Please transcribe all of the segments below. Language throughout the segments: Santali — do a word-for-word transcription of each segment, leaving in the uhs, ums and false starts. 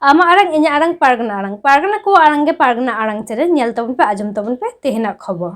ᱟᱢᱟᱜ ᱟᱲᱟᱝ, ᱤᱧᱟᱹᱜ ᱟᱲᱟᱝ, ᱯᱟᱨᱜᱟᱱᱟ ᱟᱲᱟᱝ, ᱯᱟᱨᱜᱟᱱᱟ ᱠᱚᱣᱟᱜ ᱟᱲᱟᱝ ᱜᱮ ᱯᱟᱨᱜᱟᱱᱟ ᱟᱲᱟᱝ ᱪᱮᱱᱮᱞ᱾ ᱧᱮᱞ ᱛᱟᱵᱚᱱ ᱯᱮ, ᱟᱸᱡᱚᱢ ᱛᱟᱵᱚᱱ ᱯᱮ ᱛᱮᱦᱮᱧᱟᱜ ᱠᱷᱚᱵᱚᱨ᱾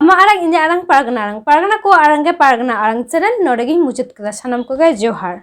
ᱟᱢᱟᱜ ᱟᱲᱟᱝ, ᱤᱧᱟᱹᱜ ᱟᱲᱟᱝ, ᱯᱟᱨᱜᱟᱱᱟ ᱟᱲᱟᱝ, ᱯᱟᱨᱜᱟᱱᱟ ᱠᱚᱣᱟᱜ ᱟᱲᱟᱝ ᱜᱮ ᱯᱟᱨᱜᱟᱱᱟ ᱟᱲᱟᱝ ᱪᱮᱱᱮᱞ᱾ ᱱᱚᱰᱮ ᱜᱤᱧ ᱢᱩᱪᱟᱹᱫ ᱠᱮᱫᱟ᱾ ᱥᱟᱱᱟᱢ ᱠᱚᱜᱮ ᱡᱚᱦᱟᱨ᱾